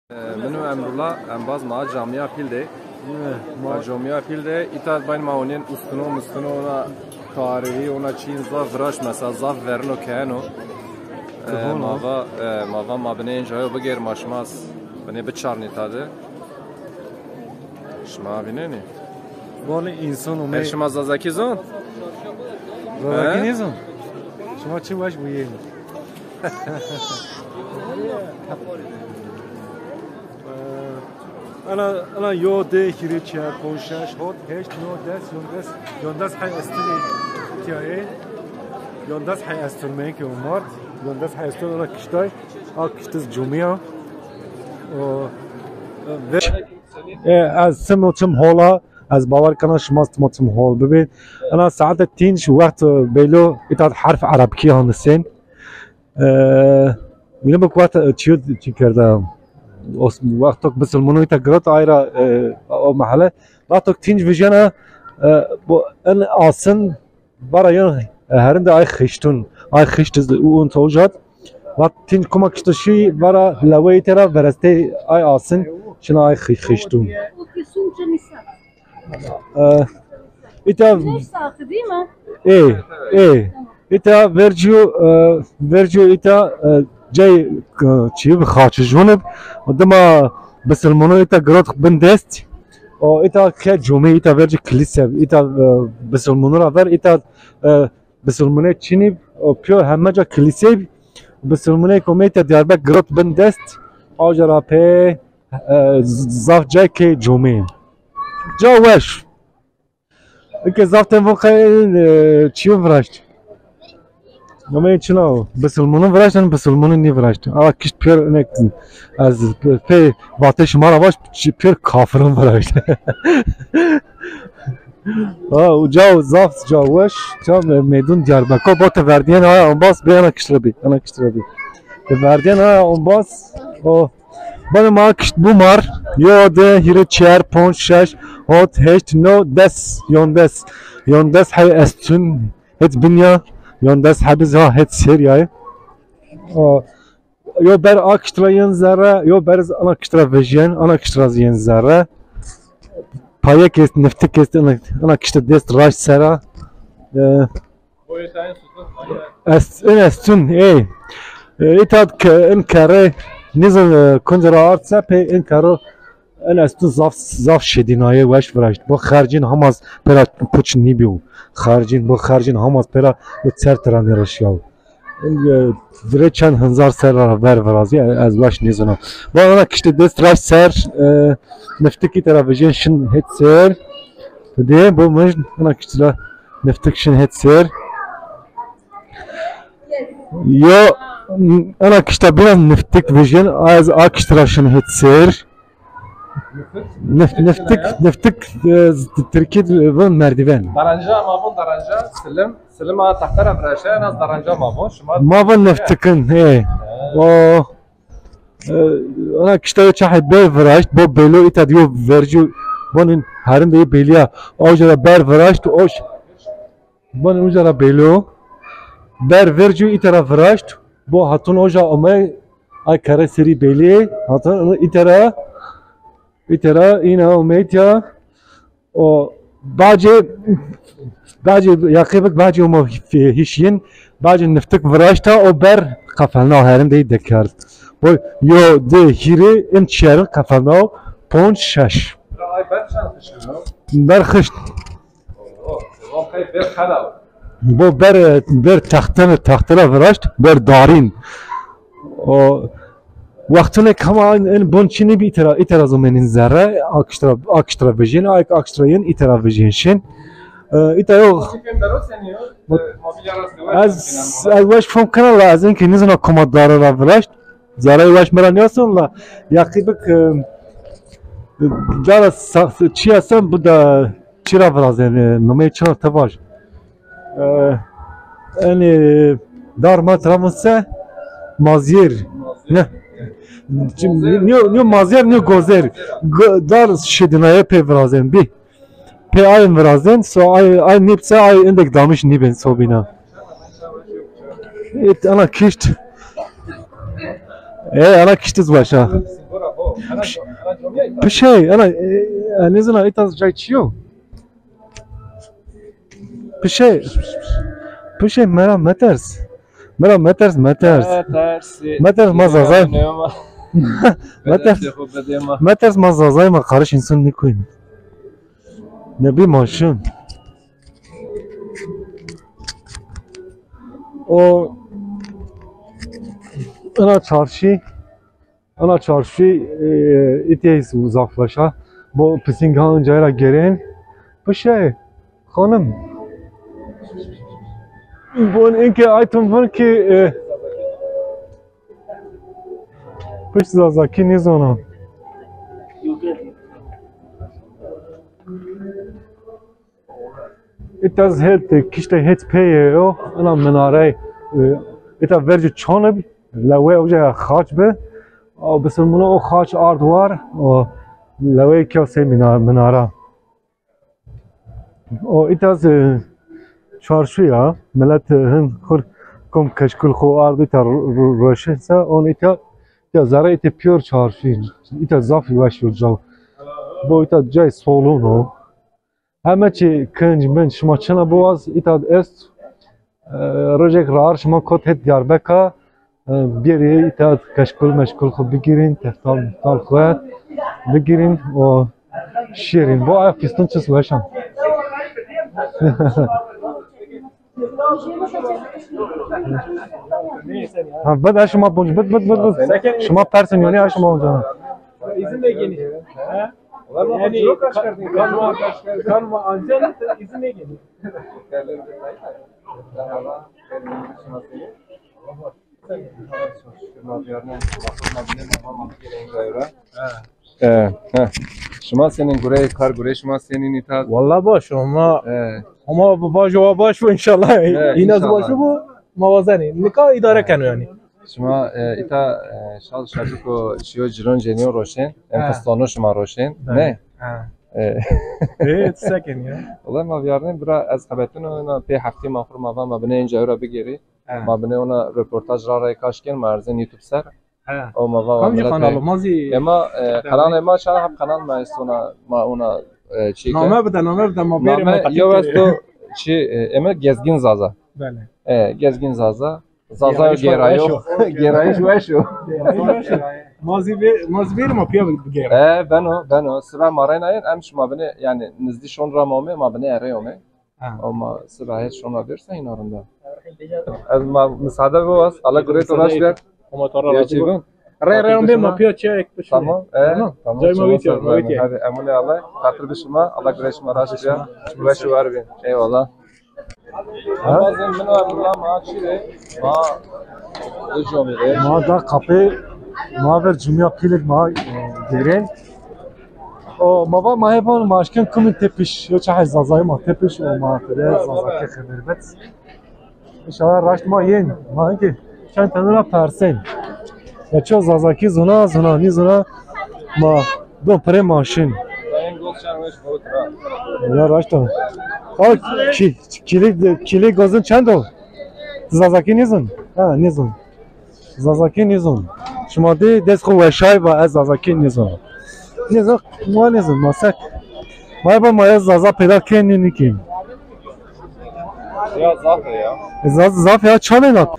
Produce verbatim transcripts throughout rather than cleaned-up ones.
Min û Emrullah, embaz ma camiya pîl de. Ma camiya pîl de, îta bayn ma onên ustuno, mustuno, ona tarîhî, ona çîn zaf viraşt, mesela zaf verino keno. E, ma va, e, ma va ma binê encayo bigêr, ma şima binê biçarnî ta de. Şima vînenî? Vanê însan omey. E, şima Zazakî zon? Zazakî nêzon? Şima çi weş bûyê. Ana, ana yo, di, hîrê, çar, ponc, şeş, hot, heşt, no, des, yondes, yondes hey estunê tiyayê. Yondes hey esturmeyê ke umart. Yondes hey estun ana kiştay. A kiştiz cumiya. O, ve, e, ez simo çim hola, ez bawer kena şima simo çim hol bibê. Ana saete tînc wext, e, beylo îta herf erebkî ha nisên. E, yine bik wext, e, çiyo çi kerda. Wextok bisilmûno îta girot ayra, e, o mehele. Wextok tînc vijena, e, bu en asin vara yan, e, herinde ay xiştun. Ay xiştiz u un tolcat. Vat tînc kuma kişto şî vara leweyî tera verestey ay asin şina ay xi-, xiştun. E, îta Güneş saati değil mi? Ê, ê. Îta vercîyo, e, vercîyo îta, e, cay, e, çî bi xaçijûn ib. Dima bisilmûno îta girot bin dest. O îta ke cumê, îta vercî kilîse, îta, e, bisilmûno ra ver, îta, e, bisilmûnê çinî, o pîyor heme ca kilîsey, bisilmûnê komê îta Diyarbek girot bin dest, awca ra pê, e, z-, zaf cay ke cumê. Ca weş. Eke zaf ten von qey, e, çiyo viraşt. Ama çina o. Bisilmûnû viraşt, en bisilmûnû nîviraşt. Ala kişt pêr inek, ez pê vatê şima ra vaş, çi pêr kafirin viraşt. Ha, uca zaf ca weş, ca me-, meydûn Diyarbekir, bo ti verdîyen aya ombaz, bê ana kişt ra bî, ana kişt ra bî. Ti verdîyen aya ombaz, o. Bana ma kişt bû mar, yo, di, hîrê, çer, ponc, şeş, hot, heşt, no, des, yondes. Yondes hey estun, het binya, yondes hebiz ha het seriyayı. O, yo ber a kişt ra yen zerre, yo ber ana kişt ra vejyen, ana kişt ra yen zerre. Payek est, niftik est, ana, ana kişt dest raşt sera. E, Est, in estun, ê. E, îta ke-, in kerre, nizin, e, kunca ra ard se, pê in kerro, in estun zaf, zaf şedînaye, weş viraşt. Bu xercîn hamaz pêra puç nîbîyo. Xercîn, bu xercîn hamaz pêra, e, çer tira nêreşiyaw. E, virê çend hezar serra ver virazî, e, ez weş nêzana. Bu ana kiştî dest raşt ser, e, niftikî tira vijên şin het ser. Dê, bu mij, ana kiştî ra niftik şin het ser. Yo, ana kişta biraz niftik vijin, az a kişt ra şin het ser. Nif-, niftik, niftik, e, Tirkî vin merdiven. Daranca, ma vun daranca, silim, silim a taxta ra viraşte, en az daranca ma vun, şima. Ma vun niftikin, he. O, e, ana kişta yo çahe ber viraşt, bo belo îta diyo vercu, bonin harim de beliya, oja da ber viraşt, oş. Bon uca ra belo. Ber vercu îtera viraşt. Bo hatun oja omey, ay kare serî belî. Hatun îtera, îtera îna omey tîya. O bacê, bacê yaqê bik bacê omo hîşyin. Bacê niftik viraşta o ber qefelna herim dey dekerd. Bo yo, di, hîrê, in çerin qefelna ponc, şeş. Ber xişt. Bo ber, ber textene, textera viraşt, ber darîn. O wextune kama en bon çinî bî îtera, îtera zomenin zerre, akştra, akştra vejin, ay akştra yen îtera vejin şin. E, îta yo. Ez, ez weş fom kena la, ez enki nizana koma dare ra viraşt. Zerrey weş mi ra nêson la, yaqî bik, e, dara sa-, çiya sen bu da çi ra virazên, e, numey çi ra te vaj. E, enê dar ma tira vun se, mazyer. Ne? Nîyo, nîyo mazyer, nîyo gozer. Go-, dar şedînaye pê virazên bî. Pê ay virazên, so ay, ay nêbse ay endek damiş nîbên sobîna. Êt ana kişt. E, ana kişt iz weşa. Pişey, ana, e, e, nêzana îta cay çi yo? Pişey, pişey mera meters. Mera meters, meters. Meters. Meters ma zazay. Meters. Meters ma zazay ma karış insan nikoyin. Ne bi maşın. O, ana çarşı. Ana çarşî, e, îtê zaf weş a. Bo pisînga ancayî ra gêrên. Pişê, xanim. Bon, inkê aytum vin ki, e, piş zazakî nîzona. Îta zi het, kişte het peyê yo, ina minarey, e, îta vercî çan bi, lewê uca ya xaç bi. O bisilmuna o xaç ard war, o lewê kyo sey mina-, minara. O îta zi çarşu ya, milet, e, hin xur kom keşkul xo ard îta ro-, ro-, roşensa, on îta, îta zerre îta pîyor çarşu, îta zaf weş yo caw. Bo îta cay solun o. Heme çî kinc minc şima çina biwaz îta est. E, rojek raar şima kot het Diyarbeka, e, bêrê îta keşkul meşkul xo bigîrîn, teftal meftal xo bigîrîn û şêrîn. Bo aya fîstun çis weş a. Ha, bid, ha, şima bunc, bid, bid, bid, bid. Şima persin, yonî, ha, şima bunc. İzin de geniş. Ha? Yani, kan, kan, kan ancak izin de geniş. E, he. Şima senîn gurey, kar gurey şima senîn îta? Walla baş, ama, e, ama baş o baş bu inşallah. E, yine inşallah. Baş bu, ma wazenî. Nika îdare keno yani. Şima, e, îta, e, şal şabiko şiyo ciron cenîyo roşên, em, he, fistano şima roşên. Bele. Ne? Ha. E. E, second ya. Walla ma vîyarnên bira ez xebetino na pê heftî ma xur ma va ma binê înca ewra bigêrî. He. Ma binê ona röportaj ra rey kaş kên, ma erzên YouTube ser. He. O ma va kamcî kanal o? Ma zî ema, e, kanalê ma çara hep kanal ma est ona, ma ona, e, çî ke. Name bide, name bide, ma bêrê ma teqîb kerê. Yew esto çi, e, ema Gezgin Zaza. Bele. E, Gezgin Zaza. Zaza gêrayo. Gêrayiş weş o. Gêrayiş weş o. Ma zî bê-, ma zî bêrê ma pîya bigêrê. E, beno, beno. Sira ma reyna yên, em şima binê, yani nizdî şon ra ma omê, ma binê erey omê. Ha. Ama sira het şona dersa îna rinda. Ez ma misade bo az. Allah gurê to raşt bîyar. Ama to ra razî bo. Rey rey bê ma pîya çay ek bişo. Tamam. E, tamam. Cay ma vîtya, ma vîtya. Hadi emune Allah. Xatir bi şima. Allah gurê şima raşt bîyar. Weş û war bîn. Eyvallah. Ha? Ama zin min wa mila ma çi re? Ma di comî re. Ma da kapê, ma ver cumya pîlik ma, e, gêrên. O, ma va ma hê bon ma eşkên kumîn tepîş. Yo çaxê Zazayî ma tepîş, o ma tede Zazakî xeber bet. Înşallah raşt ma yên. Ma ki çend tene ra persên. Ya ço Zazakî zona, zona, nîzona. Ma do pirê ma şin. Ya raşt o. Al ki-, kîlî, kîlî gozin çend o? Zazakî nîzon? Ha, nîzon. Zazakî nîzon. Şima dî dest xo weşay va ez Zazakî nîzon. Nîzon, ma nîzon, ma sek. Ma ba ma ez Zaza peyda kenî nîkî. Ya zaf e ya. E, zaf, zaf ya, çanê lat.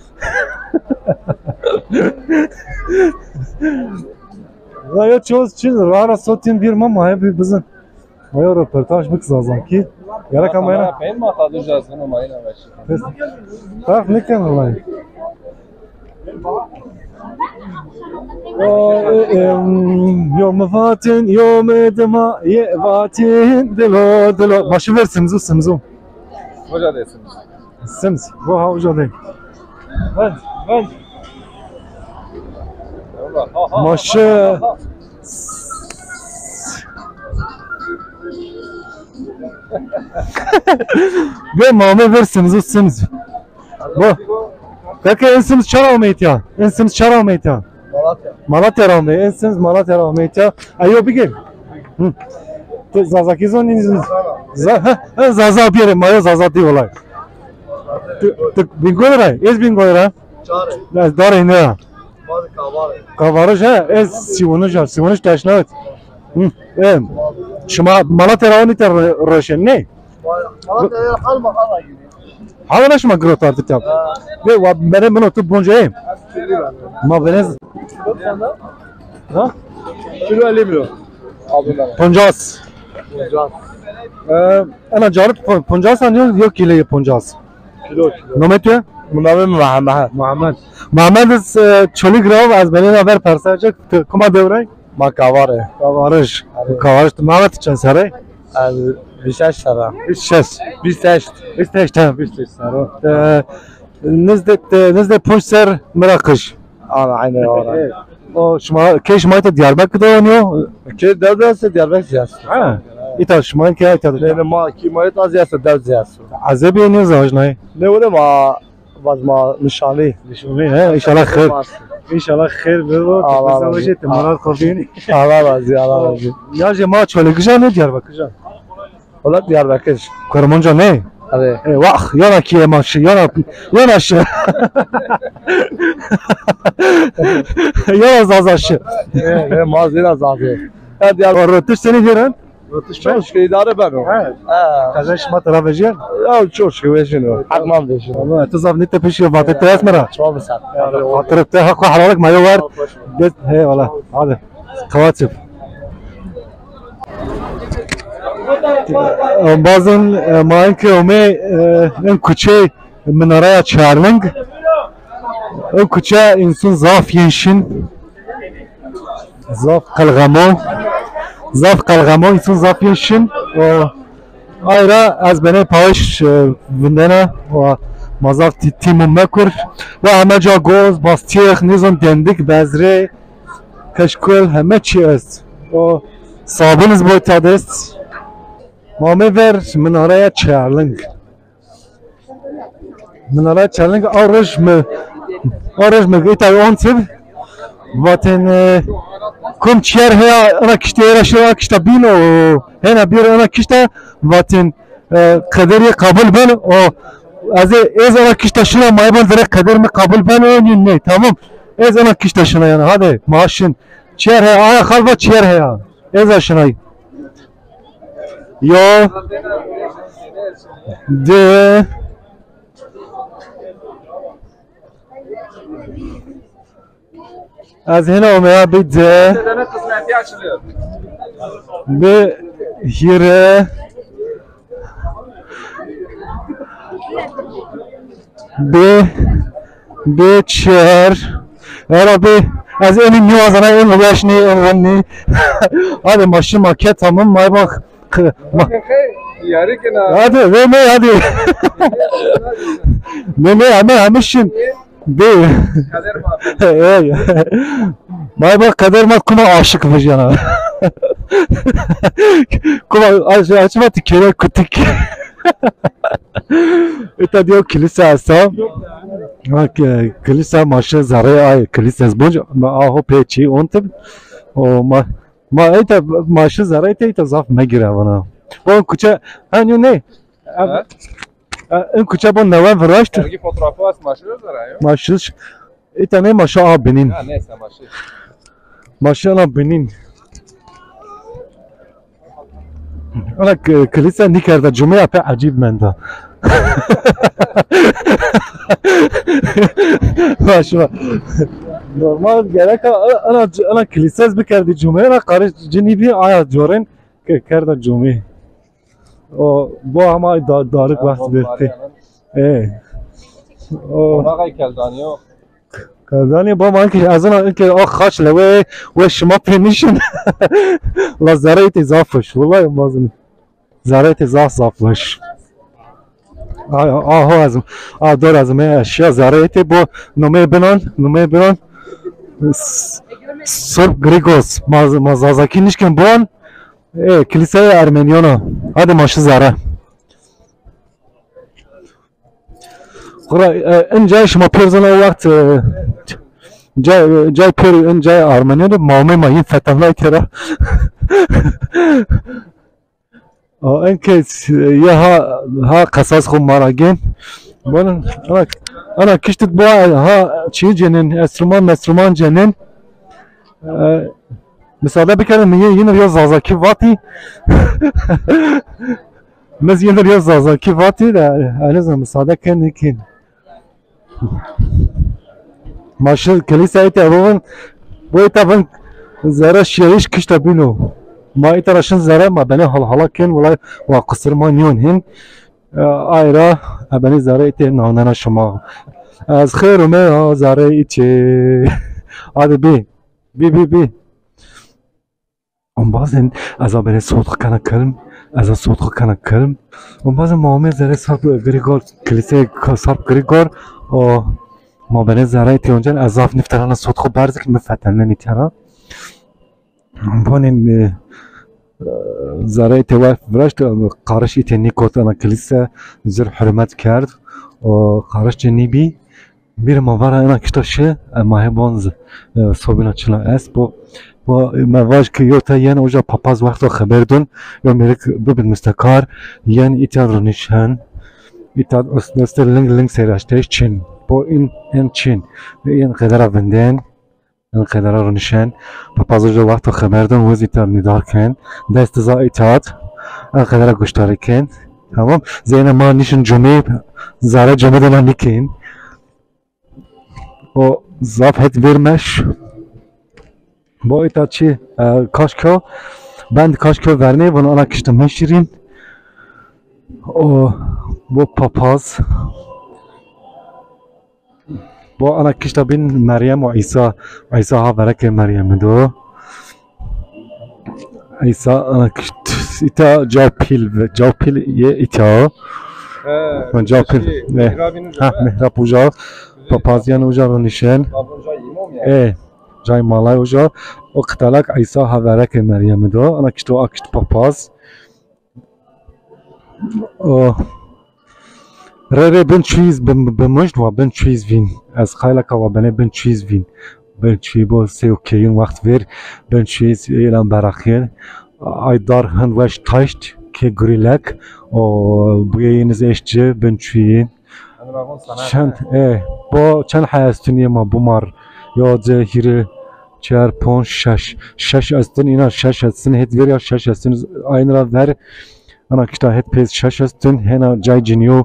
La ya çoz çi ra ra sotin bir ma ma hep bizin. Ayo röportaj bik Zazakî. Gerek ama ya. Peyn ma ta duja zeno ma yine veşi. Fark nêkeno vay. O, e, em, yo mi vatin, yo mi dima, ye vatin, dilo, dilo. Ma şi ver simzû, simzû. Hoca de simzû. Sims. Bu ha uca değil. Ben, ben. Maşe. Ve mame ver simzû, simzû. Bu. Kaka en simz çara omeyt ya? En simz çara omeyt ya? Malatya. Malatya ra omeyt. En simz Malatya ra omeyt ya. Ayo bigel. Hı. Tu Zazakî zonî? Za-, ha, ha, Zaza bîyerê, ma yo Zaza dî olay. Tu, tu Bingol ra? Ez Bingol ra. Çare. Ez Darê ne ra. Kavarij ha, ez Sîwonij a, Sîwonij teşnawit. Hı, em. Şima Malatya ra onî te ro-, roşen, ne? Hala şima girot artık ya. Ve wa-, bere min otu bonca em. Ma venez. Ha? Kilo elli lira. Poncas. Poncas. E, ena carı po-, poncas anıyor, yok kilo poncas. Kilo, kilo. Nome tu? Nome Muhammed. Muhammed. Muhammed, e, Çolîg ra, ez benê na ver persecek, tu kuma dewrey? Ma Kavare. Kavarij. Arê. Kavarij, tu Muhammed çend serre? Ez vîst şeş serre. Vîst şeş. Vîst heşt. Vîst heşt, ha, vîst heşt serre. E, nizdê, e, nizdê ponc ser mi ra qij. Ana, aynen, ana. Evet. O şima, key şima ite Diyarbakır de oynuyor? Key dew de ese Diyarbakır ziyas. Ha. Îta şima ke ita de. Ne, ne, ma ki ma ita ziyas, dew ziyas. Azebî ne zajnay? Ne öyle ma, vaz ma nişanî. Nişanî, he, inşallah xeyr. İnşallah xeyr bir o. Allah razı olsun. Maral kofini. Allah razı, Allah razı. Ya je ma Çolîgij a ne Diyarbakır a? Wela Diyarbakır. Kurmanca ne? Arê. E, wah, yana ki ema şi, yana, yana şi. Yana Zaza şi. E, e, ma zîna Zazê. Ya Diyarbakır. Rotiş seni veren? Rotiş çok şey idare ben o. Ha. Ha. Kazanç ma tera vejîyen? Ya çok şey vejîno. Hakman vejîno. Ama tu zaf ne tepeşi vate teras mera. Çok misal. Hatırıp te hak ve halalık mayo var. Eyvallah. Hadi. Kawatip. Embazên, e, ma enke omê, e, en kuçey Minaraya Çarling. En kuçe însun zaf yên şin. Zaf qelxemo. Zaf qelxemo, însun zaf yên şin. O, ayra ez benê pawij, e, vindena. O, ma zaf tî-, tîmû mekur. Ve heme ca goz, bastîyex, nîzon dendik, bezrê. Keşkol heme çî est. O sabun iz boy tad est. Ma omê ver Minaraya Çerling. Minaraya Çerling a roj mi, a roj mi îta ontib. Vatin, e, kum çiyer heya, ina kişte era şira, kişte bîn o, hena bir ina kişte vatin, e, qederî qabul ben o, ez ê, ez ena kişta şina maybon dire qeder mi qabul ben o, nî ne, tamam. Ez ena kişta şina yani, hadi, maaşın. Çiyer heya, aya xalva çiyer heya. Ez a şinay. Yo. De. Ez hêna omeya bi de. Bi hîre. Bi, bi çer. Era bi, ez enî nîwazana, en weş nî, en wen nî. Hadi ma şima ke tamam, may bak. Yarı kena. Hadi, ve ne hadi. Ne ne, ama hemişin. Değil. Kader muhabbeti. Ey. May bak, kader ma kuma aşık vijana. Kuma aş-, açma ti kere kutik. Îta diyo kilise esta. Bak, e, kilise maşe zerre ay kilise zbunc. Ma aho peçi ontib. O ma, ma îta maşe zerre te îta zaf megire vana. O kuçe, ha, ne? Ha? E, in kuçe bo newen viraşt. Sergi fotoğrafı as maşe zerre yo. Maşe. Îta ne maşe a binin. Ha, neyse maşe. Maşe a binin. Ana k-, kilise nîkerda cumeya pe ecîb menda. Baş va. Normal gerek a, ana, ana kilise ez bikerdî cumeya, ana qarî cinî bî aya corên ke kerda cumî. O, bo ama da-, darık vaxt verdi. E. O. Ona kay keldaniyo. Kazanê baba ki ez ina ke o xaç lewe we şima pênişin. La zereyê tê zaf weş. Wallahi bazın. Zereyê tê zaf zaf weş. Ay, aho ezim. A dor ezim. E, şiya zereyê tê bo numê binan, numê binan. S-, Sırp Grigos. Ma, ma Zazaki nişken bon. E, Kiliseyê Ermeniyona. Hadi ma şi zere. Xura, e, in cay şima pêr zana o wext, e, cay, cay pêr in cay Armeniyan de ma omê ma yin fetanay tera. O, in kes, e, ya ha, ha qesas xo ma ra gên. Bunun, bak, Ana kiştit bu ha çi cenin, enstrüman, enstrüman cenin. E, Müsaade bikerin, mi yine biraz Zazakî vatî. Biz yine biraz Zazakî vatî de, en azından müsaade kendi kin. Ma şi kilîse ite bibin, bu ite bin zere şiyeyiş kişte bîno. Ma ite ra şin zere, ma benê hal hala kin, wilay wa qisir ma nîyon hin. E, ay ra, e, benê zere ite navnena şima. Ez xêr ome ya zere ite. Hadi bî, bî, bî, bî. Ombazên ez a benê sot xo kena kilm, ez a sot xo kena kilm. Ombazên ma omê zerê Sarp Grigor, kilîseyê Sarp Grigor, o ma benê zereyê têoncen, ez zaf nifterana sot xo berzik, mi fetelnenî tera. Bonên, e, e, zereyê tê wef viraşt, e, qariş îtê nîkot ana kilîse, zir hurmet kerd, o qariş ci nîbî. Bîrê ma vara ena kişta şi, e, ma hê bon z-, e, sobîna çila est. Bo, bo, e, me vaj ki yo te yen uca papaz wexto xeber dun, yo mêrik bibin mistekar, yen îta ronişen, îta deste ling ling seyraşteş çin. Bo in, en çin, en qedera vindên, en qedera ronişen, papaz uca wexto xeber dun, wiz îta nîdar ken, dest za îtat, en qedera guştarî ken. Tamam. Zeyne ma nişin cumî, zare cumî de na nikin. O zaf het vermeş. Bo îta çi, e, kaşko, bend kaşko vernê, vun ana kişte meşirîn. O, bo papaz. Bo ana kişte bin Meryem û Îsa, Îsa ha vereke Meryem do. Îsa, ana kişt, îta caw pîl ve, caw pîl yê îta. He, ha, caw pîl. Şey, e, mihrabin uca. Ha, mihrab uca. Papazyan uca ronişen. Babun uca imam ya. E, cay malay uca. O qitelak Îsa ha vereke Meryem do. Ana kişt o akişt papaz. O, rê rê bin çuyîz bim-, bimujn wa bin çuyîz vîn. Ez xaylaka wa benê bin çuyîz vîn. Bin çuyî bo sey û keyûn wext vêr, bin çuyîz îlan beraxîn. Ay dar hin weş taşt ke gurîlek. O, buyeyîniz eşt ci bin çuyî. Çend, e, bo çend heyestunî ma bimar. Yo, ci, hîrê, çar, ponc, şeş. Şeş estin, îna şeş estin, het ver ya şeş estin. Aynı ra ver, ana kişta het pêz şeş estin. Hena cay cinîyo,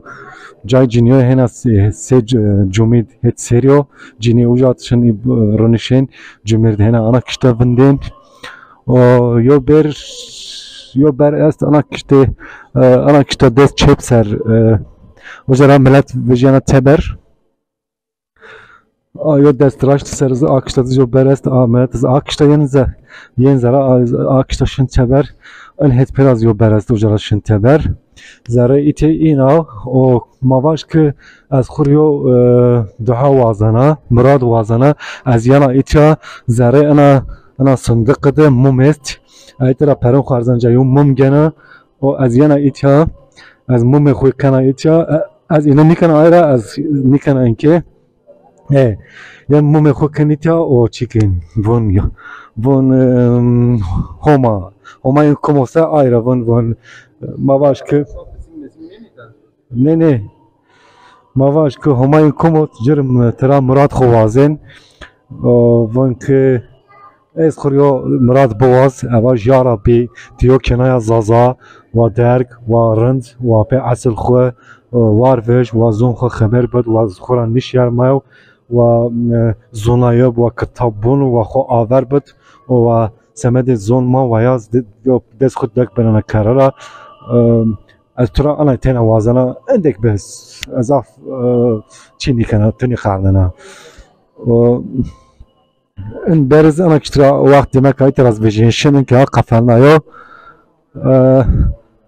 cay cinîyo hena se, se c-, cumîd het serî yo. Cinî uca şin, e, ronişên, cumîr de hena ana kişta vindên. O, yo ber, yo ber est ana kiştê, e, ana kişta dest çep ser, e, uca ra milet vejîyena teber. A, yo dest raşt ser zi a kişta zi yo ber est a milet zi a kişta yen ze, yen zera a, a kişta şin teber. In het pêra zi yo ber est uca ra şin teber. Zerê îtê îna o ma vaj ki ez xwu rê yo, e, duha wazena, mirad wazena. Ez yena îtya zerê ina, ina sindiqi de mum est. Ey tira perin xwu erzenca yo mum gena. O ez yena îtya, ez mumê xwu kena îtya. E, ez îna nîkena ay ra, ez nîkena inkê. E, yen mumê xwu kenîtya o çîkên. Von, von, em, Homa. Homa yen kumo se ay ra von, von, ma vaj ki. Ne, ne. Ma vaj ki Homayî kumot, cirm tira mirad xwu wazên. O, vun ki ez xwu rê yo mirad biwaz, eva jî ya Rabbî, ti yo kenaya Zaza, wa derg, wa rind, wa pê esil xwu, o, war vej, wa zon xwu xeber bid, wa xwu ra nişyermayo, wa, e, zonayo, wa kitab bun, wa xwu aver bid, o, wa semedê zon ma, wa yaz de-, yo dest xwu dek benena kerra ra. E, Ez tu ra ana tena wazena, endek bes. Ez zaf, e, çî nîkena, tu nîxarnena. O, in berz ana kişt ra wext demek ay teraz vejîyen şin in ki ha qefelnayo. E,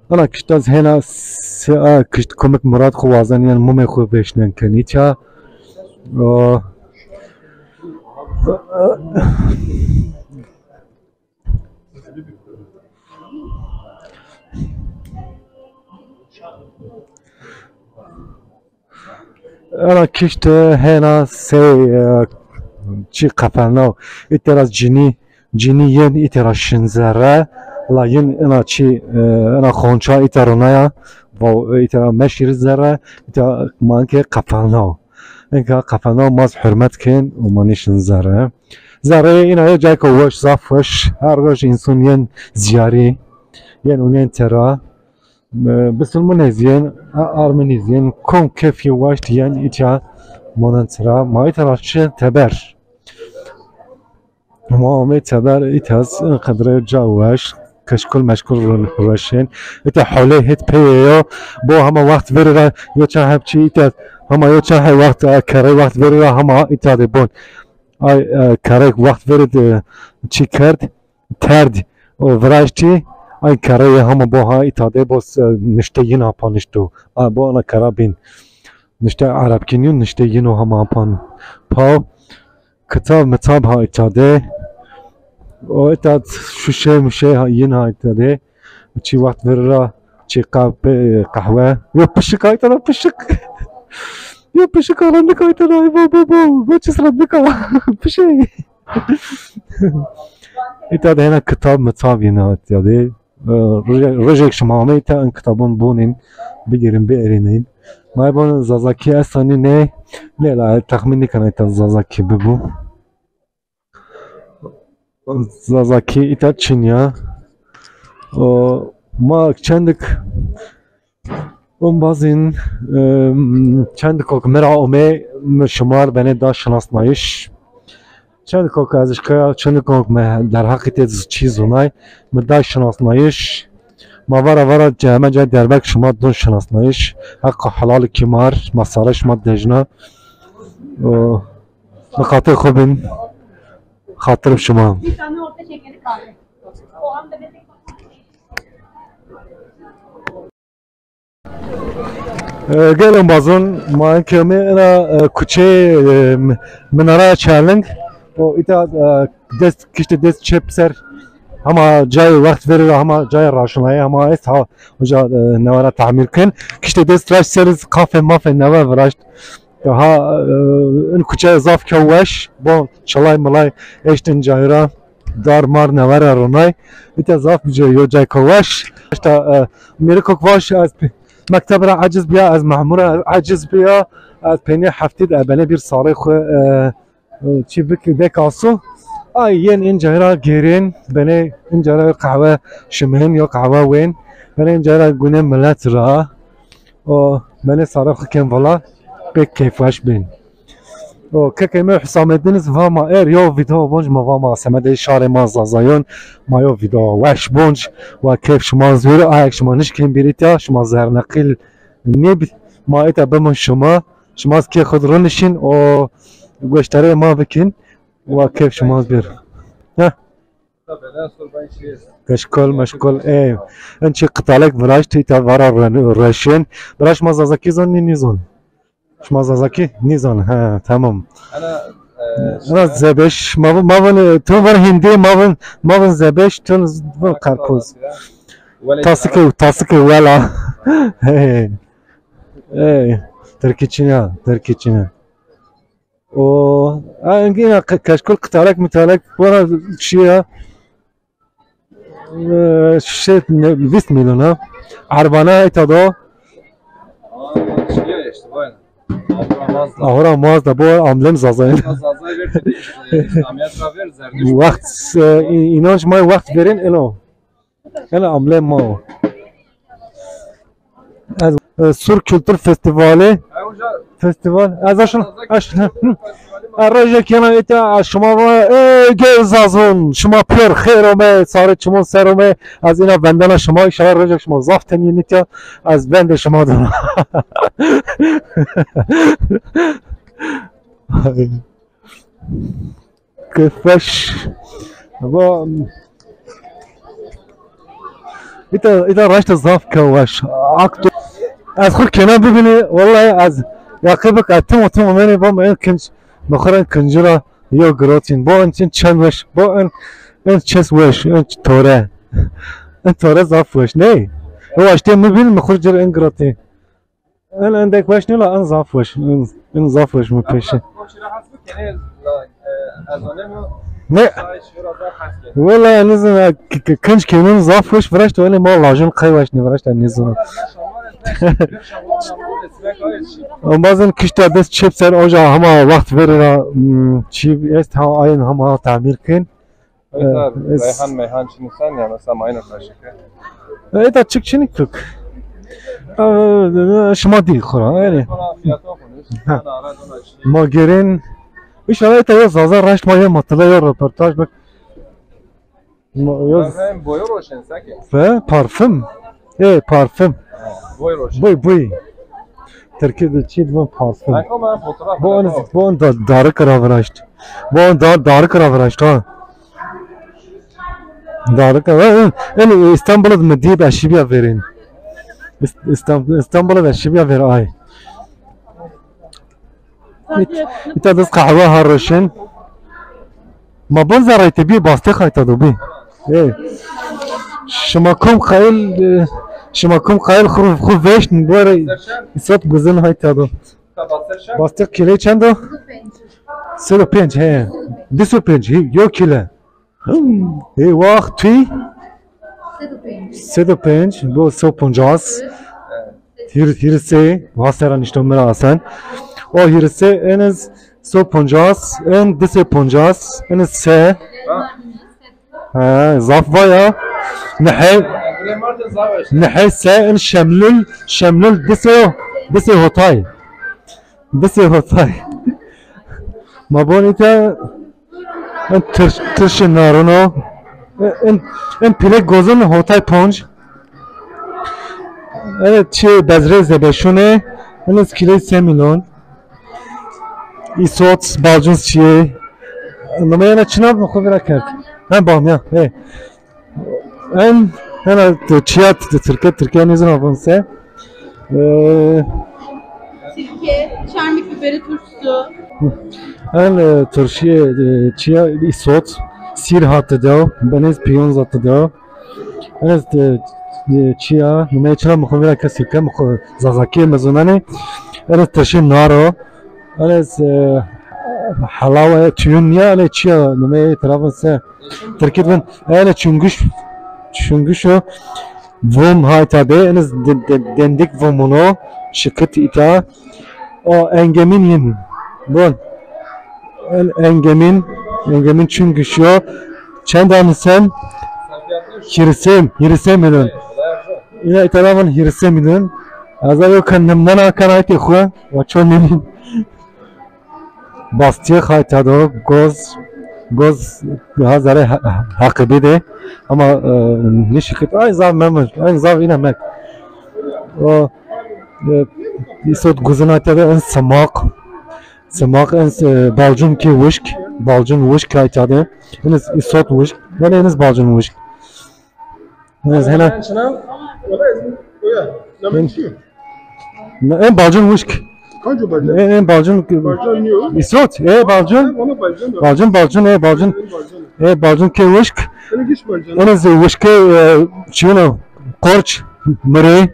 ana kişt ez hena se-, a, kişt komik mirad xwu wazen, yen mumê xwu vêşnen kenî ça. O, Ena kişt hena sey, e, çî qefelnaw. Îtera cinî, cinî yên îtera şin zerre. La yin ena çî, e, ena xonça îtera naya. Va îtera meşîr zerre. Îtera manke qefelnaw. Inka qefena ma zî hurmet kên û ma nîşin zere. Zereyê îna yo cayêko weş, zaf weş. Her roj însan yên zîyarî, yên ûnên tera. E, bisilmûnê zî yên, a-, armenî zî yên, kom kêfî weş yên îtya monen tira. Ma îta ra şî teber. Ma amê teber îta zî inqedre ca weş, keşkul meşkul ru-, rueşên. Îta holê hêt peyê yo, bo hema wext verî ra yo çend heb çî îta, hema yo çend heb wext, e, kerrey wext verî ra hema îta de bon. Ay, e, kerrey wext verî de çî kerd, terd û viraştî, ay kerreyê hema bo ha îta de bo, e, nişte yin ha pa nişto. A, bo ana kerra bîn. Nişte erebkî nîyo, nişte yin o hema pan. Paw kitab mitab ha îta de. O îta şuşe muşe ha, yin ha îta de. Çî wext verî ra çî qe-, pe-, qehwe. Yo pişik ha îta de pişik. Yo pişik ha rindika îta de. Ay bo bo bo. Bo çi rindika. Pişik. Îta de hena kitab mitab yin ha îta de. E, roje-, rojêk şima amey îta in kitabon bonên, bigîrin, bierînin. Ma bon Zazakî esta nî nê, nê la texmîn nîkena îta Zazakî bibo. Zazakî îta çin ya. O, ma çendik Ombazîn, em, çendikok mi ra omê, mi şima r benê da şinasnayîş. Çendikok ez işkaya, çendikok mi derheqî tê z-, çî zonay, mi da şinasnayîş. Ma vara vara ce-, heme cay derbek şima dun şinasnayîş. Heqo helal kî ma r, ma sare şima dejna. O, miqatê xo bin, xatir şima. E, gel ombazon, ma kemê ina, e, kuçeyê, e, m-, Minaraya Çerling. O îta, e, dest, kiştê dest çep ser. Hema cayê wext verî ra, hema cayê raşinayê, hema est ha, uca, e, newe ra tamîr kin. Kiştê dest raşt ser iz kafe mafe newe viraşt. Ha, e, in kuçe zaf ke weş, bon, çilay milay eştin cayra, dar mar newe ra ronay. Îta zaf bi cay, yo cayko weş. Îşte, e, mêrikok vaş, ez pe-, mekteb ra eciz bîya, ez memur ra eciz bîya, ez peynî heftî d e benê bir sarê xwu, e, e, çî bik-, vek aso. Ay yên in cayra gêrên, benê in cayra qehwe şimên, yo qehwe wên, benê in cayra gunê milet ra. O, benê sarê xwu kên vila, pêk keyfweş bên. O, kekê mi Hüsamettin iz va ma er yo video bonc ma va ma semedê şarê ma Zazayon, ma yo video weş bonc, wa keyf şima zûr, ayek şima nişkên bîrîtya, şima zerneqîl nêb, ma îta bimin şima, şima kê xud rinişin, o, goştarê ma bikin, wa keyf şima zûr. Heh. Keşkol meşkol, ey. En çi qitalek viraşt, îta vara re-, reşên. Bira şima Zazakî zon, nî nîzon? Şima Zazakî nîzon, he, tamam. Ana, e, ana zebeş, ma vin, ma vin, e, tu vin hindî, ma vin, ma vin zebeş, tu vin karpuz. Tasike, tasike wela. Hey. Hey. Tirkî çin a, Tirkî çin a. O, a, îna ke-, keşkol qitalek mitalek, vana şîya, e, şey, ne, vîst milyon ha. Erbana îta do. Aa, şey işte, vay. Ahura Mazda. Ahura Mazda, bu amlem Zazayın. Zazay ver, e, İslamiyet ra ver, Zerdüşt. Wext, e, in-, inanç may wext verin, elo. Ena amlê ma o. Ez, e, Sur Kültür Festivali. Festival. Ez aşın, aşın, hı. E, rojek yena îta, şima va, e, gel Zazon, şima pêr xêr ome, sarê çimon ser ome. Ez îna vendena şima, inşallah rojek şima zaf temî nîtya, ez vendê şima dona. Keyfweş. Ama îta, îta raşta zaf keyfweş. Aktu. Ez xwu kena bibînî, wellahî ez yaqî bik, ez timo timo menê bam en kinc, mi xwu ra en kincî ra yo girotîn. Bo en çin çend weş, bo en, en çes weş, en tore. En tore zaf weş, ney? O waştê mi bîn, mi xwu cir en girotîn. En endek weş nîla, en zaf weş. En, en zaf weş mi peşe. Ne? Wela nizin, k-, k-, kinc kêmin zaf weş viraşt, wele ma lajin qey weş nîviraşt, nizin. Embazên kişta dest çep ser oja hema wext verê ra, hmm, çî est ha ayên hema tamîr kin. Ê, ez Reyhan meyhan çinî sen ya, mesela mayna karşı ke. Ê, da çık çinî kök. Ê, şima dî xora, yani. Bana fiyatı okumuş. Ha. Bana ara dona çinî. Ma gêrên. İnşallah ê, da ya zaza raşt ma ya matila ya röportaj bak. Ma ya. Hem boyu roşen sake. Ve parfüm. E, parfüm. Ha, boy roşen. Boy, boy. Tirkî de çî dibin parfüm. Ay, ama fotoğraf. Bu on, bu on da darı kıra viraşt. Bu on da darı kıra viraşt ha. Darı kıra. En, en İstanbul'da mı deyip eşibiya verin. İst-, İstanbul, İstanbul'da eşibiya ver ay. Ît-, îta de qehwe ha roşên. Ma bon zerreyte bî, bastê xayta do bî. Ê. Şima kom qayil, e, şima kom qayil xu, xu veşn, bu ara îsot guzin hayta do. Bastê kîlê çend o? Sed û pênc, he. Di sed û pênc, he, yo kîle. Ê, wax tûy? Sed û pênc. Sed û pênc, bu sed û poncas. Hîr-, hîrisê, ha sera nişto mi ra asen. O hîrisê, en ez sed û poncas, en di sed û poncas, en ez se. Ha, zaf vaya. Nihê, nihê se, en şemlul, şemlul di sed, di sed hotay. Di sed hotay. Ma bon îta en tirş-, tirşê narin o. En, en pîlek gozin hotay ponc. Evet, çi bezrê zebeşûnê. En ez kîley se milyon. Îsot, balcûn çiyê. Numeyena çina mi xo vira kerd. Ha, bam ya. He. En, hena t-, çiya t-, tirke, tirke nêzana vun se. E, sirke, çarmik biberi turşusu. En, e, turşiyê, e, çiya îsot, sîr hate de, benêz piyonz hate de. En, e, e, çiya, numeyê çina mi xo vira ke sirke mi xo zazakîye mezunanê. En, turşiyê naro. En, e, halawa tüyün ya, en, çiya, numeyê tarafın se. Tirkî vin, ene çunguş, çunguş o. Vum hayta de, eniz de, de, dendik vumuno, şikit ita. O engemin yin. Bon. En, engemin, engemin çunguş o. Çend anı sen? Hirisem, hirisem milyon. Ina ita vin hirisem milyon. Aza yo kan nemnana kan ayte xu. Wa çon nemin. Bastîye xayta do, goz, goz ha zerê he-, heqibî de. Ama, e, nişikit, ay zaf memnun, ay zaf îne mek. O, e, îsot guzin ayta de en simaq. Simaq en, e, balcun ki wişk, balcun wişk ayta de. En îsot wişk, yani en balcun wişk. Ez hena. Wala ez oya. Namê çi yo? Na, en balcun wişk. Kanco balcun? En, en balcun. Balcun niyo? Îsot, e balcun. Ona balcun. Balcun, balcun, e balcun. En balcun. E balcun ke wişk. Ene giş balcun. Ene ze wişke, e, çiyona, qorç, mire.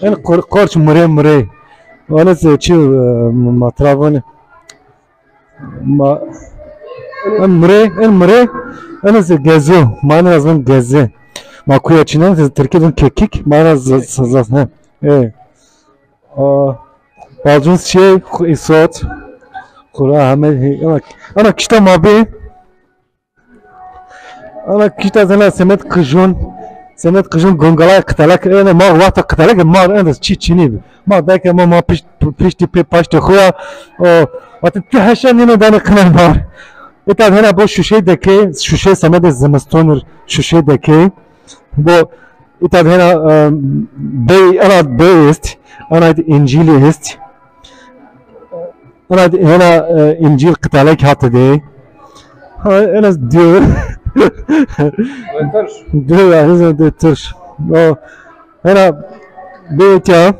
En qor-, qorç, mire, mire. Ene ze çi, e, matravani. Ma, en mire, en mire, en ez gezu, ma en ez vin gezi. Ma kuya çînen, Tirkî vin kekik, ma en ez z-, z-, z-, he. E. A, balcun şey, xu-, îsot. Xura heme, he, ana, ana kişta ma bi. Ana kişta zena semed qijun. Semed qijun gongalay qitelek. Ene ma wata qitelek ma en ez çî çinî bi. Ma deke ma, ma pişt, piştî pê paştê xo ya. O, wate ti heşe nîno danê qinay mar. Îta hena bo şuşey dekê, şuşey semedê zimistonir şuşey dekê. Bo îta hena, e, bey, ena bey est, ena încîlî est. Ena hena, e, încîl qitelek hate de. Ha, ena diyor. Diyor, yani, de tırş. O, hena bey îta.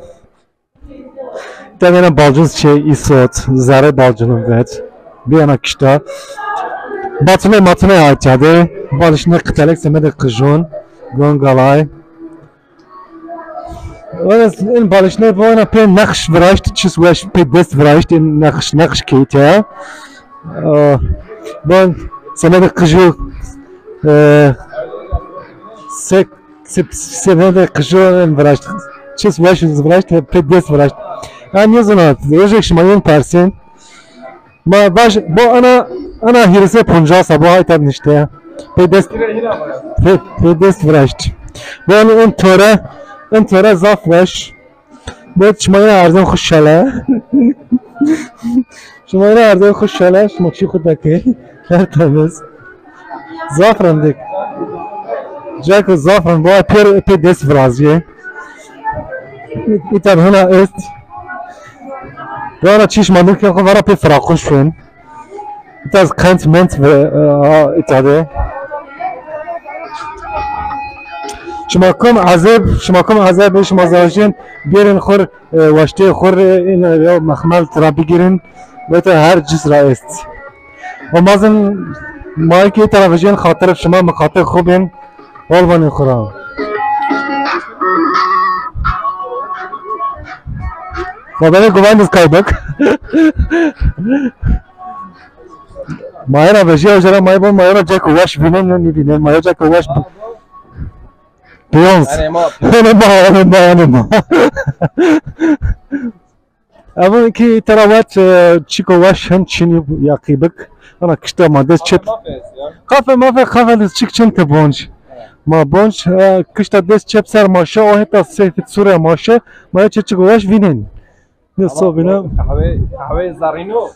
Devêna balcûn çê îsot, zerê balcûnûn vet. Biyana kişta. Batine matine aytya de. Balişne qitelek semedê qijûn. Gongalay. Ena, en balişne bu ena pê neqş viraşt, çis weş pê dest viraşt, en neqş, neqş keyte. Aa, ben semedê qijû, e, sek Se-, semedê qijûn viraşt. Çi weş viraşt, pê dest viraşt. Ha, nêzana, rojek şima yên persên. Ma baş, bo ana, ana hîrisê poncas a, bo hayta nişte. Pê dest, pê, pê dest viraşt. Bo ana en tore, en tore zaf weş. Bo şima yine erzên xu şele. Şima yine erzên xu şele, şima çî xu dekê. Tertemiz. Zaf rindik. Ceko zaf rind, bo pê, pê dest virazîyê. Îta hina est. Vana çîş ma din ke xo vera pê firaqo şun. Îta qent ment ve, e, a, îta de. Şima kum ezeb, şima kum ezeb, şima zajin, bêrin xur, e, waştê xur, e, in, e, ya mexmel tira bigirin. Ve ta her cis ra est. O ma zin, ma ki tera vejên xatir şima, mi xatir xu bin, hol vanê xu ra. Ma bene guvan diz kaybek. Ma era vejîya jera ma bon, ma era ceko weş vînen ya nîvînen, ma era ceko weş bi-, piyons. Ene ma. Ene ma, ene ma, ene ma. Evo ki tera wet, e, çiko weş hin çinî yaqîbik. Ana kişta ma dest çep. Kafe mafe, kafe diz çik çin te bonc. Ma bonc, e, kişta dest çep ser ma şe, o heta seyfi sure ma şe, ma çe çiko weş vînen. Ne sobine. Kahve, kahve zarino.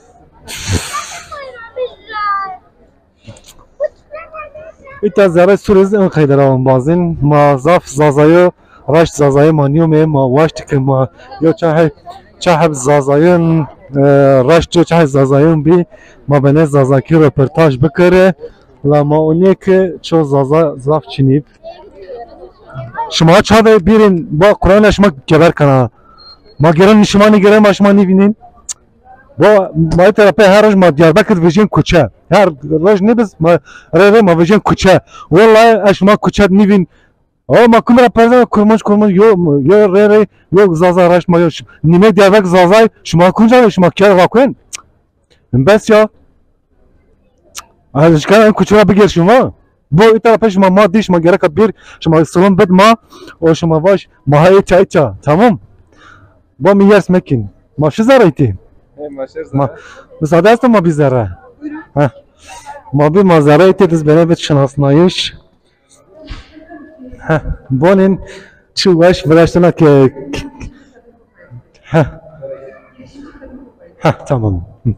Îta zerre suriz in qeyde ra embazin. Ma zaf Zazayo, raşt Zazayo ma nîyome, ma waşt ke ma yo çahê, çahê Zazayon, e, raşt yo çahê Zazayon bî, ma bene Zazakî röportaj bikere. La ma onê ke ço Zaza zaf çinîb. Şima çavê bîrin, ba Qur'an şima geber kana. Ma gêren şima nêgêren, ma şima nêvînên. Bo ma tera pê her roj ma Diyarbekir vejên kuçe. Her roj nêbiz ma rê rê ma vejên kuçe. Wellahî ez şima kuçe nîvîn. O ma kum ra perze kurmanc kurmanc yo, yo rê rê yo Zaza raşt ma yo. Nîmê Diyarbekir Zazay, şima kunca ve şima kere rakuen. Bes ya. Ez şikayet en kuçe ra bigêr şima. Bo îta ra peş ma, ma dî şima gereka bir, şima silom bid ma, o şima vaş, ma ha îta îta, tamam? Bo mi yers mekin. Ma şu zerre îtî. He, ma şer zerre. Ma, müsaade esta ma bir zerre. Ha. Ma bir ma zerre îtî, diz bene bit şinasnayış. Heh, bonên çi weş viraştena ke, heh. Heh, tamam. Hı.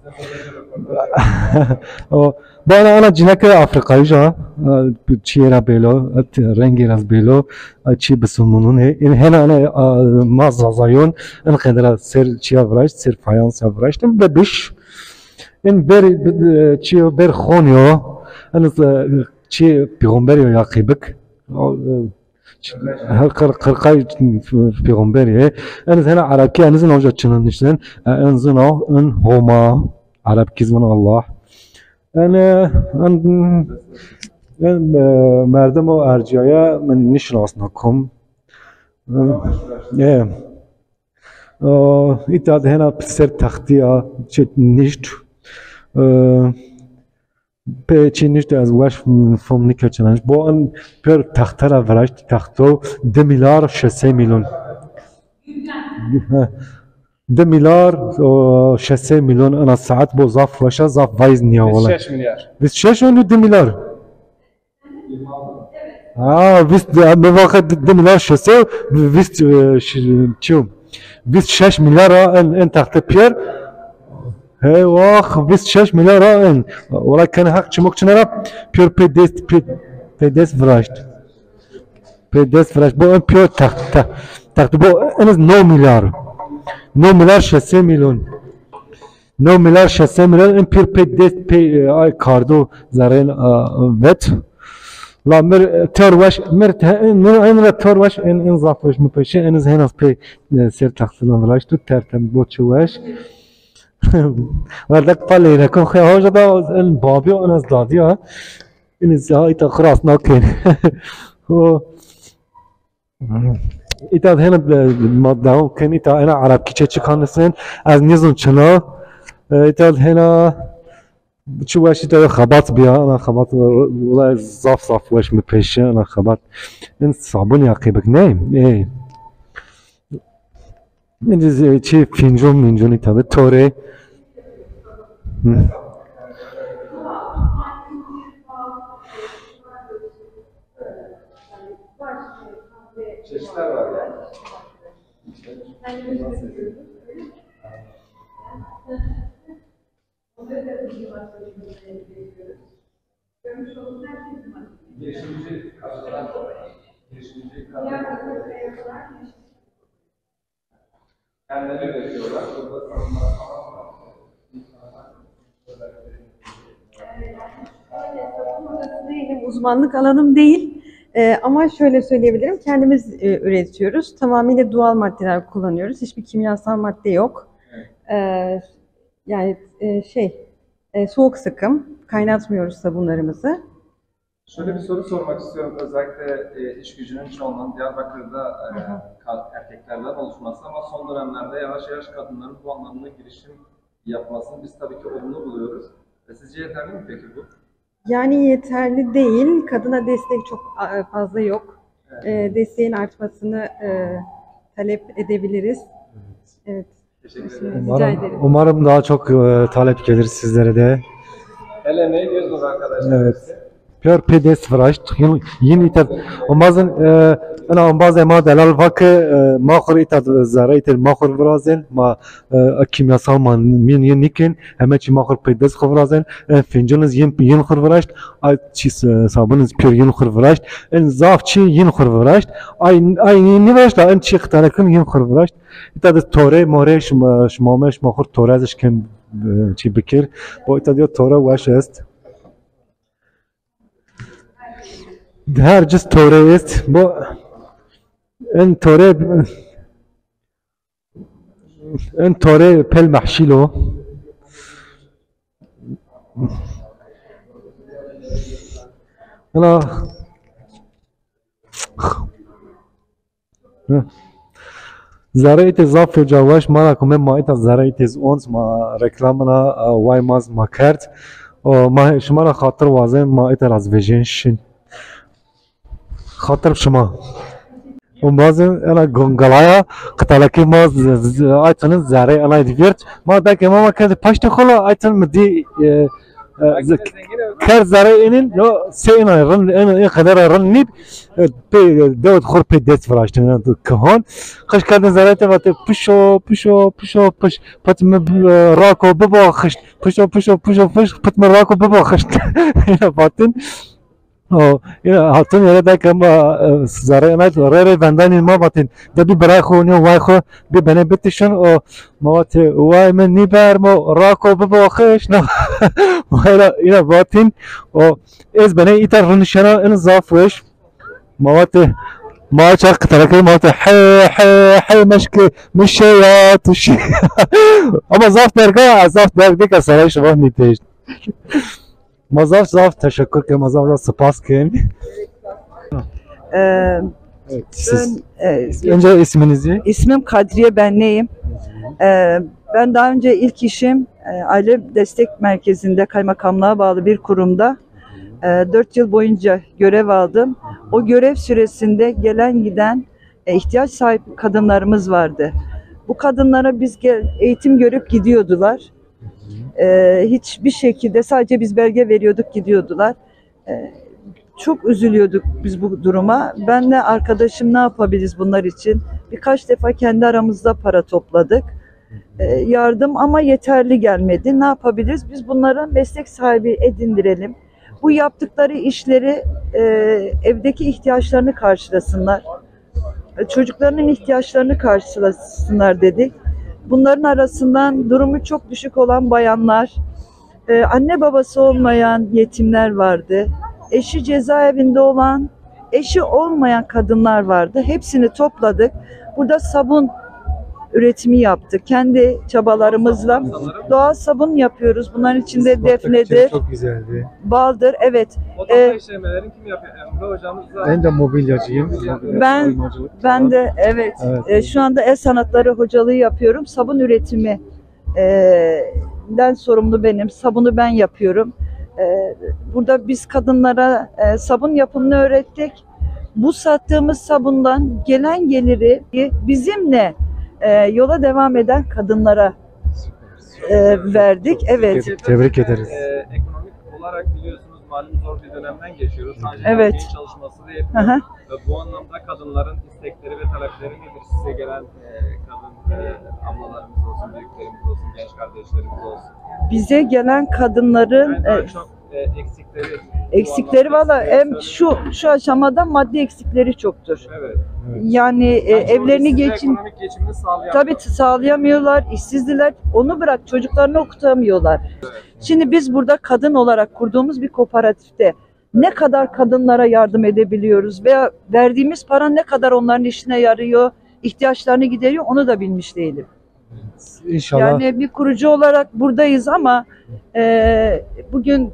O, bana ana cineke Afrikayij a, e, çiyê ra bêlo, e, rengê ra bêlo, e, çi bisumunun, e, hena ana, e, ma Zazayon, in qedra ser çiya viraşt, ser fayansa viraşt, in bebiş, in ber, e, çiyo ber xonyo, in, e, çi peyxamber yo ya qîbik. O, e, her qir-, qirqay peyxamber ye. En zena Arabki, en zena hoca çinan nişten. E, en zena, en Homa. Arabki zena Allah. En, e, en, en, e, merdim o erciyaya min nişinasna kum. E, e, o, îta de hena ser textî ya, çi nişt. E, Pê çî nişto ez weş fom nîkeçinenj. Bo in pêr texte ra viraşt, texto di milyar şeş sey milyon. Di milyar, o, şeş sey milyon ina saet bo zaf weş a, zaf vayz nîya wele. Vîst şeş milyar. Vîst şeş û di milyar. Ha, vîst, mi vaxe di, di milyar şeş sey, vîst, e, ş-, çi yo? Vîst şeş milyar a en, en texte pêr. Hey, wax, vîst şeş milyar a en. Wala ken heq çimok çine ra pêr pê dest, pê, pê dest viraşt. Pê dest viraşt. Bu en pêr text, te-, text bu en az no milyar. No milyar şeş sey milyon. No milyar şeş sey milyon en pêr pê dest pê, e, ay kardo zerrên, e, vet. La mir, e, tor weş, mir te-, in, mir en ra tor weş, en, en zaf weş mi peşe, en iz henas pê, e, ser textilan viraşt tu tertem bo çi weş. Verdek pa leyrekon xê hoca da en babî en az dadî ya. En iz ha îta xiras nakin. O Îta hena, e, ma dewam ken, îta ena Arabkî çe çi kanisen, ez nêzon çina. E, îta hena çi weş, îta xebat bîya, ena xebat, e, wela zaf zaf weş mi peşe, ena xebat. En sabun ya qîbik ne? E. Min de zî çi fincon mincon îta de, tore. Hı. Çeşitler var yani. Girişimci kadınlar, girişimci kadınlar kendileri üretiyorlar. Burada kadınlar falan var. Benim uzmanlık alanım değil. Ee, ama şöyle söyleyebilirim, kendimiz e, üretiyoruz. Tamamıyla doğal maddeler kullanıyoruz. Hiçbir kimyasal madde yok. Ee, yani e, şey, e, soğuk sıkım, kaynatmıyoruz sabunlarımızı. Şöyle bir soru sormak istiyorum. Özellikle e, iş gücünün çoğunluğunun Diyarbakır'da e, ka- erkeklerden oluşması ama son dönemlerde yavaş yavaş kadınların bu anlamda girişim yapmasını biz tabii ki olumlu buluyoruz. E, sizce yeterli mi peki bu? Yani yeterli değil. Kadına destek çok e, fazla yok. E, desteğin artmasını e, talep edebiliriz. Evet. Teşekkür ederim. Rica ederim. Umarım daha çok e, talep gelir sizlere de. El emeği göz nuru arkadaşlar. Evet. Pêr pê dest viraşt. Yin, yin îta ombazin e, ina ombazê ma delal va ke e, ma xur îta zerre îta ma xur virazên, ma e, kimyasal ma min yin nikin, heme çî ma xur pê dest xur virazên, e, fincin iz yin, yin xur viraşt, ay çî s- sabun iz pêr yin xur viraşt, in zaf çî yin xur viraşt, ay ay nîviraşt la in çî qitalekin yin xur viraşt. Îta de tore more şima şima me şima xur tore ez şkem e, çî bikir. Bo îta diyo tore weş est. Her cis tore est. Bo en tore en tore pel mehşîl o. Ela Zereyê tê zaf uca weş, ma ra kume ma îta zereyê tê ons ma reklamına e, way maz ma kerd. O ma şima ra xatir wazên ma îta raz vejên şin. Xatir şima. O bazı ena gongalaya qıtalaki ma aytının zereyê ena divert. Ma da ke ma ma kerd paşte kola aytın mı di e, e, z- Ker zerre inin yo se ina rin in in kadar rin nîb pe dewet xor pe dest viraştin kihan. Qış kerdin zerre te vate pişo pişo pişo piş. Pat mi rako bibo xişt. Pişo pişo pişo piş. Pat mi rako bibo xişt. Ina vatin. O ina hatun yere da kama zerre ina re re bendanin ma vatin. De bir bırak o ne vay xo bir bene bitişin o Ma vatê, way mi nîbermo rako bibo xişt. Na. Ma ra îna vatîn, o ez benê îta rinişena in zaf weş. Ma vatê, ma çar qıtarakê ma vatê he he he meşke mişe ya tuşi. Ama zaf derga, zaf derg dika saray şima nîtêşt. Ma zaf zaf teşekkür kem, ma zaf zaf spas kem. Ee, Siz ön- e, önce isminizi? ismim Kadriye, ben neyim? Ee, ben daha önce ilk işim e, Aile Destek Merkezi'nde, kaymakamlığa bağlı bir kurumda e, dört yıl boyunca görev aldım. O görev süresinde gelen giden e, ihtiyaç sahibi kadınlarımız vardı. Bu kadınlara biz gel- eğitim görüp gidiyordular. E, hiçbir şekilde, sadece biz belge veriyorduk, gidiyordular. E, çok üzülüyorduk biz bu duruma. Ben de arkadaşım ne yapabiliriz bunlar için? Birkaç defa kendi aramızda para topladık. E, yardım ama yeterli gelmedi. Ne yapabiliriz? Biz bunları meslek sahibi edindirelim. Bu yaptıkları işleri e, evdeki ihtiyaçlarını karşılasınlar. E, çocuklarının ihtiyaçlarını karşılasınlar dedik. Bunların arasından durumu çok düşük olan bayanlar, e, anne babası olmayan yetimler vardı. Eşi cezaevinde olan, eşi olmayan kadınlar vardı. Hepsini topladık. Burada sabun üretimi yaptık. Kendi çabalarımızla doğal sabun yapıyoruz. Bunların içinde Baktık, defnedir, çok güzeldi. baldır. Evet. O da işlemelerin kim yapıyor? Emre hocamız da. Ben de mobilyacıyım. Mobilya Ben- oymacılık Ben falan. de evet, Evet. e, şu anda el sanatları hocalığı yapıyorum. Sabun üretimi e, den sorumlu benim. Sabunu ben yapıyorum. E, burada biz kadınlara e, sabun yapımını öğrettik. Bu sattığımız sabundan gelen geliri bizimle E, yola devam eden kadınlara e, verdik. Evet. Tebrik ederiz. E, ekonomik olarak biliyorsunuz malum zor bir dönemden geçiyoruz. Sadece Evet. Çalışması da yapıyor. Aha. Ve bu anlamda kadınların istekleri ve talepleri nedir? Size gelen e, kadın e, ablalarımız olsun, büyüklerimiz olsun, genç kardeşlerimiz olsun. Bize gelen kadınların Yani daha e, çok e, eksikleri eksikleri valla hem şu şu aşamada maddi eksikleri çoktur. Evet. Yani e, Yani evlerini size geçin ekonomik geçimini sağlayamıyor. Tabii sağlayamıyorlar, işsizdiler. Onu bırak, çocuklarını okutamıyorlar. Şimdi biz burada kadın olarak kurduğumuz bir kooperatifte ne kadar kadınlara yardım edebiliyoruz veya verdiğimiz para ne kadar onların işine yarıyor, ihtiyaçlarını gideriyor, onu da bilmiş değilim. İnşallah. Yani bir kurucu olarak buradayız ama e, bugün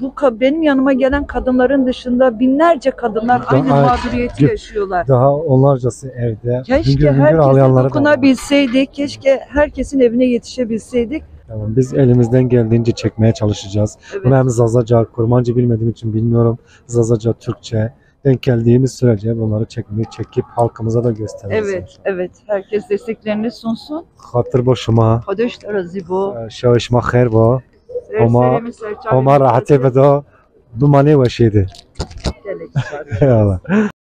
bu ka- benim yanıma gelen kadınların dışında binlerce kadınlar Da- aynı ay- mağduriyeti yaşıyorlar. Daha onlarcası evde. Keşke Hüngür hüngür herkese dokunabilseydik, keşke herkesin evine yetişebilseydik. Tamam, biz elimizden geldiğince çekmeye çalışacağız. Evet. Bunu hem Zazaca, Kurmanca bilmediğim için bilmiyorum. Zazaca, Türkçe. Denk geldiğimiz sürece bunları çekmeye, çekip halkımıza da göstereceğiz. Evet, evet. Herkes desteklerini sunsun. Xatir bo şima. Xwedê ji te razî bo. Şewa şima xêr bo. Homa, homa rahatê bido. Bimanê weşê de. Gelek. Eyvallah.